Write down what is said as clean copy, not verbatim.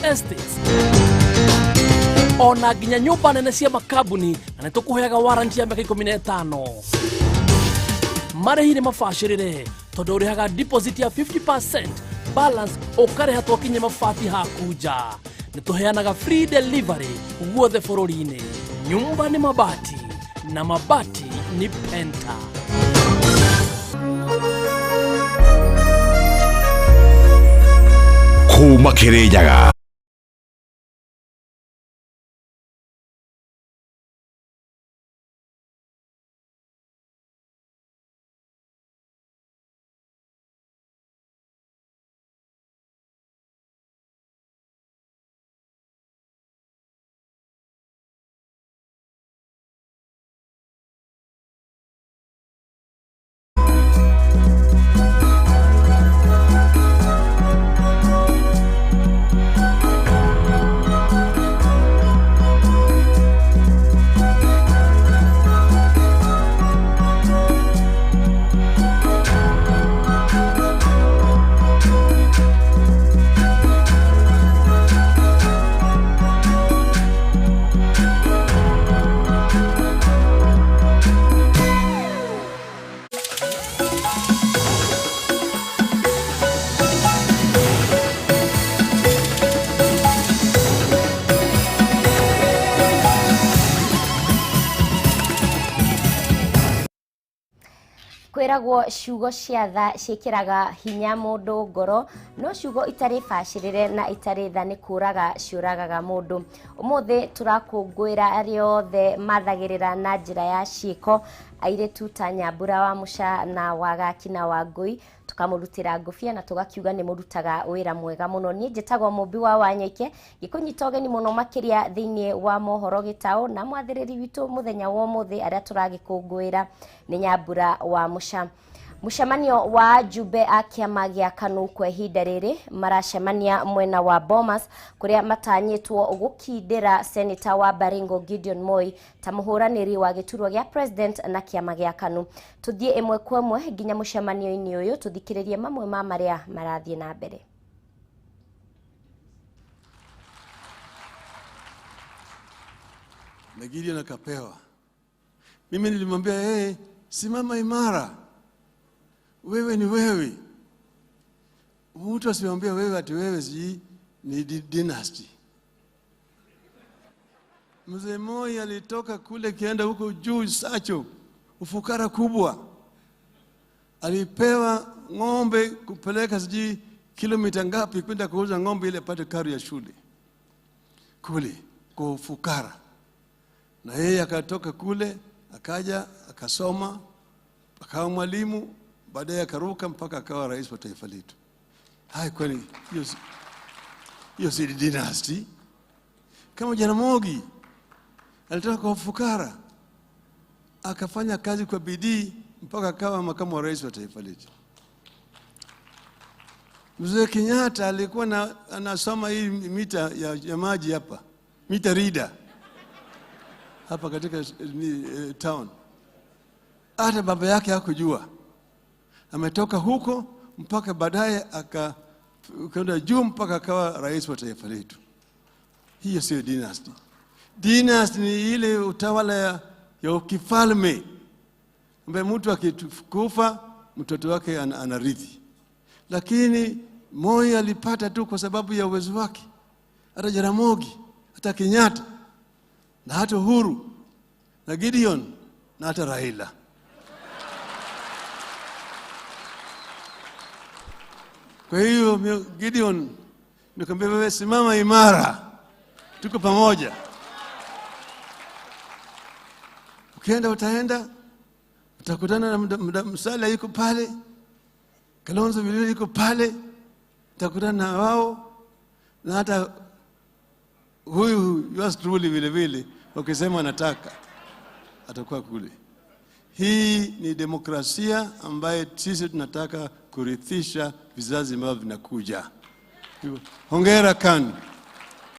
Estates ona nginya nyũmba nene cia makambuni, na nĩ tũkũheaga warranty ya mĩaka 15. Marĩhi nĩ mabacĩrĩre tondũ ũrĩhaga deposit ya 50%, balance ũkarĩha twakinye mabati haku nja. Nĩ tũheanaga free delivery guothe bũrũri-inĩ. Nyumba nĩ mabati na mabati nĩ Penta. Kuma Kirinyaga. Kwĩragwo ciugo cia tha ciĩkĩraga hinya mũndũ ngoro, no ciugo itarĩ bacĩrĩre na itarĩ tha nĩ kũraga ciũragaga mũndũ. Ũmũthĩ tũrakũngũĩra arĩa othe mathagĩrĩra na njĩra ya ciĩko, airĩtu ta Nyambura wa Mũca na Wagaki na Wangũi, tũkamũrutĩra ngũbia na tũgakiuga nĩ mũrutaga wĩra mwega mũno. Niĩ njĩtagwo Mũmbi wa Wanyoike, ngĩkũnyita ũgeni mũno makĩria thĩinĩ wa mohoro gĩtaũ, na mwathĩrĩri witũ mũthenya wa ũmũthĩ arĩa tũragĩkũngũĩra nĩ Nyambura wa Mũca. Mũcemanio wa njumbe a kĩama gĩa KANU kwa ihinda rĩrĩ maracemania mwena wa Bomas, kũrĩa matanyĩtwo gũkindĩra Senator wa Baringo Gideon Moi ta mũhũranĩri wa gĩturwa gĩa president na kĩama gĩa KANU. Tũthiĩ ĩmwe kwa ĩmwe nginya mũcemanio-inĩ ũyũ, tũthikĩrĩrie mamwe ma marĩa marathiĩ na mbere. Na Gideon akapewa. Mimi nilimwambia yeye, simama imara, wewe ni wewe. Mtu asimwambie wewe ati wewe si ni dynasty. Mzee Moi alitoka kule kienda huko juu Sacho, ufukara kubwa. Alipewa ng'ombe kupeleka sijui kilomita ngapi kwenda kuuza ng'ombe ile apate karo ya shule kule kwa ufukara. Na yeye akatoka kule akaja akasoma akawa mwalimu, baadaye akaruka mpaka akawa rais wa taifa letu. Hai, kwani hiyo si dynasty? Kama Jaramogi alitoka kwa ufukara akafanya kazi kwa bidii mpaka akawa makamu wa rais wa taifa letu. Mzee Kenyatta alikuwa anasoma hii mita ya maji hapa, mita reader hapa katika town. Hata baba yake hakujua. Ametoka huko mpaka baadaye akaenda juu mpaka akawa rais wa taifa letu. Hiyo sio dynasty. Dynasty ni ile utawala ya kifalme ambaye mtu akikufa mtoto wake anarithi. Lakini Moi alipata tu kwa sababu ya uwezo wake. Hata Jaramogi, hata Kenyatta, na hata Uhuru, na Gideon, na hata Raila. Kwa hiyo Gideon, nikamwambia wewe simama imara, tuko pamoja. Ukienda utaenda, utakutana na Musalia yuko pale, Kalonzo vile yuko pale, utakutana na wao, na hata huyu yours truly vile vile, wakisema nataka atakuwa kule. Hii ni demokrasia ambaye sisi tunataka kurithisha vizazi ambavyo vinakuja. Hongera KANU.